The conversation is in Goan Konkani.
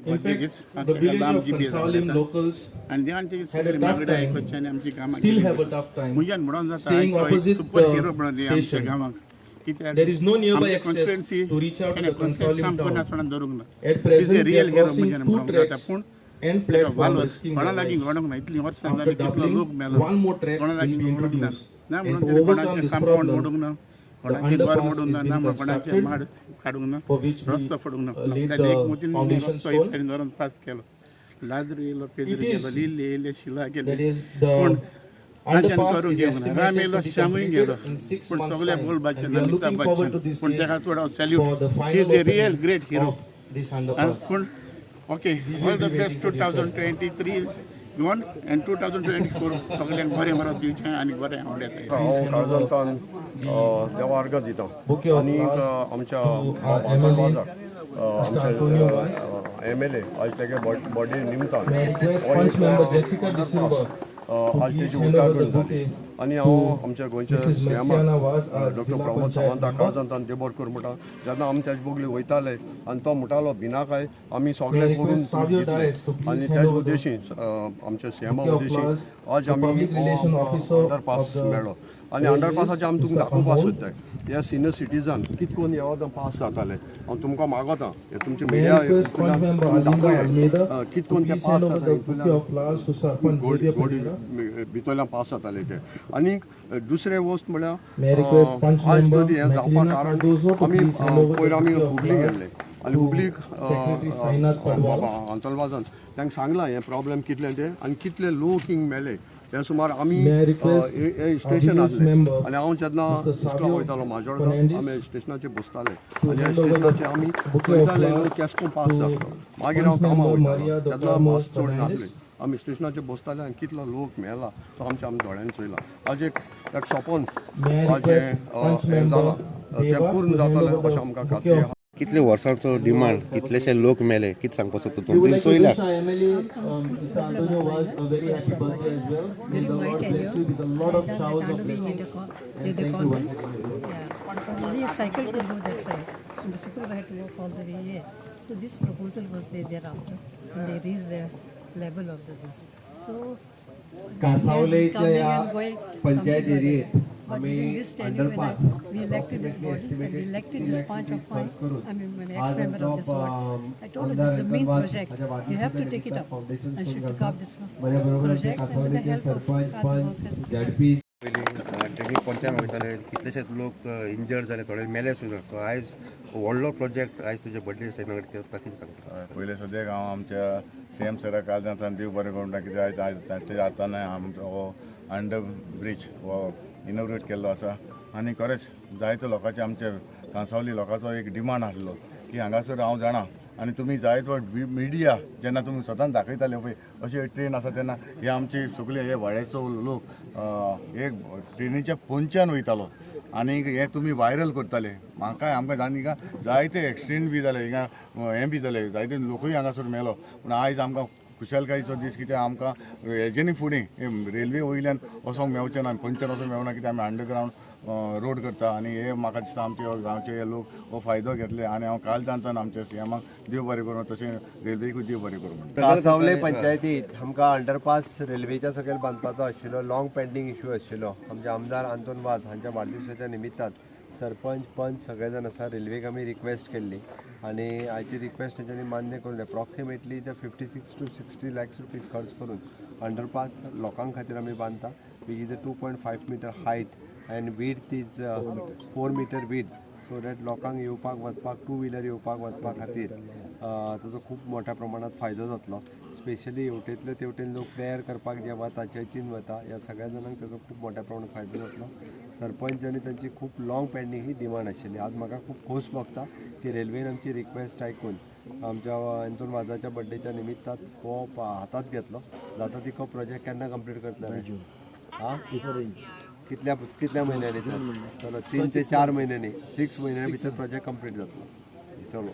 In fact, the village of Cansaulim locals आनी देवान तेजी had a सगळी tough मागणी time, आयकुची आनी आमची कामां still केली. have a tough time म्हज्यान म्हणून जाता staying opposite super the hero म्हणून आमच्या station. गांवाक. कित्याक There is no nearby आमची access constituency to reach out to आनी the constituency Cansaulim काम town. कोणा धरूंक ना. At present, He's a they real are hero crossing म्हज्यान two म्हणून जाता. tracks पूण and ताका platform, वालोर risking कोणा their लागीं lives. घडोवंक ना. इतलीं वर्सां After जालीं कितलो doubling, लोक मेलो, one more track कोणा will लागीं be घडोवंक ना. introduced. ना And म्हणून to तेणें overcome कोणाचें this compound problem, मोडूंक ना, the कोणाचें घर underpass मोडूंक is ना, ना being म्हणून कोणाचें constructed, माड काडूंक ना, for which we रस्तो फोडूंक ना. laid आपल्या एक the मोतीन foundation रस्तो stone. सायडीन धरून पास केलो. लाजरू येयलो, पेद्रू It is- गेलो, लिल्ले येयले, शिला That गेले. is, the पूण तांच्यान underpass करूंक is घेवंक ना. राम estimated येयलो, to be श्यामूय गेलो, completed in 6 पूण months' सगळे time. बोल And Bachchan, we are Amitabh looking forward to Bachchan, this पूण day ताका चड हांव for salute. the is final a real opening great hero. of this underpass. पूण okay, all the best. 2023 is gone and 2024 सगल्यांक बरें बरें दिवचें आनी बरें आवडटा. हांव काळजांतान देवा अर्घ दिता Bouquet of आनी flowers आमच्या to our Anton MLA, वाजाक, Mr. Antonio Vaz. आमचे एमएलए, आज तेगे बर्थडे निमतान May I request हो Punch एक member Jessica D'Silva to आज please तेजी hand over the उद्घाटन जाली bouquet आनी to हांव आमच्या गोंयच्या Mrs. Marciana Vaz, our doctor Zilla Pramod Panchayat सावंताक member. काळजांतान देव बरें कर म्हणटा. जेन्ना आमी तेजे बगले वयताले आनी तो म्हणटालो भिनाकाय, आमी May I सगळें करून request Savio दितले. Dias to please आनी hand त्याच over the उद्देशी आमच्या सीएमा bouquet of उद्देशी flowers आज to आमी Public Relation Officer underpass of the मेळ्ळो आनी Railways, अंडरपासाचें आमी तुमकां Mr. दाखोवपाक Amol. सोदताय. हे सिनियर सिटीजन कित करून हे पास जाताले. हांव तुमकां मागता हे तुमचे May I media request Punch member Alinda Almeida कित to करून ते please pass hand over जाता the bouquet हितूंतल्यान of flowers to Sarpanch गोड Xavier गोड Pereira. भितरल्यान पास जाताले ते. आनी दुसरें वस्त May I म्हळ्यार request Punch आज member तरी हें जावपा Maclina कारण Cardozo to आमी please hand over the पयर आमी bouquet of Hubli flowers गेल्ले आनी to हुबलीक Secretary Sainath Padwal. बाबा अंतलवाजान तांकां सांगलां हें प्रॉब्लेम कितलें तें आनी कितले लोक हिंग मेले. हे सुमार आमी May I request हे our station village आसलें member, आनी हांव जेन्ना Mr. इस्कॉला Savio वयतालो म्हाजोर्डा, Fernandes, आमी स्टेशनाचेर बसताले to आनी ह्या hand over the स्टेशनाचेर आमी bouquet of वयताले, flowers लोक केस्को पास to जातलो. मागीर हांव Punch कामां member Maria वयतालो do तेन्ना Carmo बस चड Fernandes. नासली. आमी स्टेशनाचेर बसताले आनी कितलो लोक मेला तो आमच्या आमी दोळ्यांनी चोयला. आज एक एक सपन May I आज हें request Punch हें member जालां तें Deva पूर्ण to hand जातलें over अशें the आमकां bouquet खात्री of आहा. कितले वर्सांचो डिमांड, कितलेशे लोक मेले, कितें सांगपाक सोदता We तूं? would तुमी like to चोयला. wish our MLA, Mr. Antonio Vaz, a very happy birthday as well. May During the my Lord bless tenure, you with a lot of I done showers that of Andovi near blessings. the And near the thank you once convent. again, everyone. Yeah, only a cycle could go that side, and the people had to walk all the way here. So this proposal was there thereafter, and they raised the level of the this. So कासावलेच्या coming या and going, panchayat something like एरियेत that. But आम्ही during this tenure, when underpass we elected this body and we elected this bunch of खर्च my, करून I mean, an आज ex-member of this आमचो ward. I told her आमदार this is the main Anton Vaz project. हाच्या You have to वाढदिवसाच्या take it निमित्तान up foundation and stone should take घालता. up this माझ्या बरोबर आमचे project and with the कासावलेचे help of sarpanch, other panch, workers. ZP पयलीं ट्रेनी कोणत्यान वयताले, कितलेशेच लोक इंजर्ड जाले, थोडे मेले सुद्दां. सो आयज व्हडलो प्रोजेक्ट आयज तुज्या बर्थडे सेलिब्रेट करता, कितें सांगता? पयलें सद्याक हांव आमच्या सी एम सराक काळजांतल्यान देव बरें करूं म्हणटा. कित्याक आयज आयज तांच्या हातान आमचो हो अंडर ब्रीज हो इनोग्रेट केल्लो आसा आनी खरेंच जायतो लोकांचे, आमच्या कांसावली लोकांचो एक डिमांड आसलो की हांगासर हांव जाणा आनी तुमी जायतो मिडिया जेन्ना तुमी सदांच दाखयताले पळय अशी ट्रेन आसा, तेन्ना हे आमची सगळे हे वाड्याचो लोक एक ट्रेनीच्या पोंच्यान वयतालो आनी हे तुमी व्हायरल करताले. म्हाका आमकां जाणा हिंगा जायते एक्सिडेंट बी जाले, हिंगा हें बी जालें, जायते लोकूय हांगासर मेलो. पूण आयज आमकां खुशालकायेचो दीस, कित्याक आमकां हेजेनी फुडें रेल्वे वयल्यान वचोंक मेवचें ना, खंयच्यान वचोंक मेवना, कित्याक आमी अंडरग्रावंड रोड करता. आनी हे म्हाका दिसता आमचे गांवचे हे लोक हो फायदो घेतले आनी हांव काल जाणताना आमच्या सीएमाक देव बरें करूं, तशें रेल्वेकूय देव बरें करूं म्हणटा. कासावले पंचायतीत आमकां अंडरपास रेल्वेच्या सकयल बांदपाचो आशिल्लो, लॉंग पेंडींग इशू आशिल्लो. आमचे आमदार आंतोन वाज हांच्या वाडदिवसाच्या निमित्तान सरपंच, पंच सगळे जाण आसा, रेल्वेक आमी रिक्वेस्ट केल्ली आनी आयची रिक्वेस्ट तेंच्यांनी मान्य करून एप्रॉक्सिमेटली ते 56 to 60 lakhs rupees खर्च करून अंडरपास लोकां खातीर आमी बांदता, which is a 2.5 meter height and width is 4 meter width, so that लोकांक येवपाक वचपाक, टू व्हिलर येवपाक वचपा खातीर ताजो खूब मोठ्या प्रमाणात फायदो जातलो. स्पेशली हेवटेंतले तेवटेन लोक प्रेयर करपाक जे वता, चर्चीन वता, ह्या सगळ्या जाणांक ताजो खूब मोठ्या प्रमाणात फायदो जातलो. सरपंच आनी तांची खूब लॉंग पेंडींग ही डिमांड आशिल्ली. आज म्हाका खूब खोस भोगता की रेल्वेन आमची रिक्वेस्ट आयकून आमच्या अंतून वाजाच्या बड्डेच्या निमित्तान हो हातात घेतलो. जाता तितको प्रोजेक्ट केन्ना कंप्लीट करतले? आं, कितल्या कितल्या म्हयन्यांनी? चलो, 3 ते 4 म्हयन्यांनी, 6 म्हयन्या भितर प्रोजेक्ट कंप्लीट जातलो.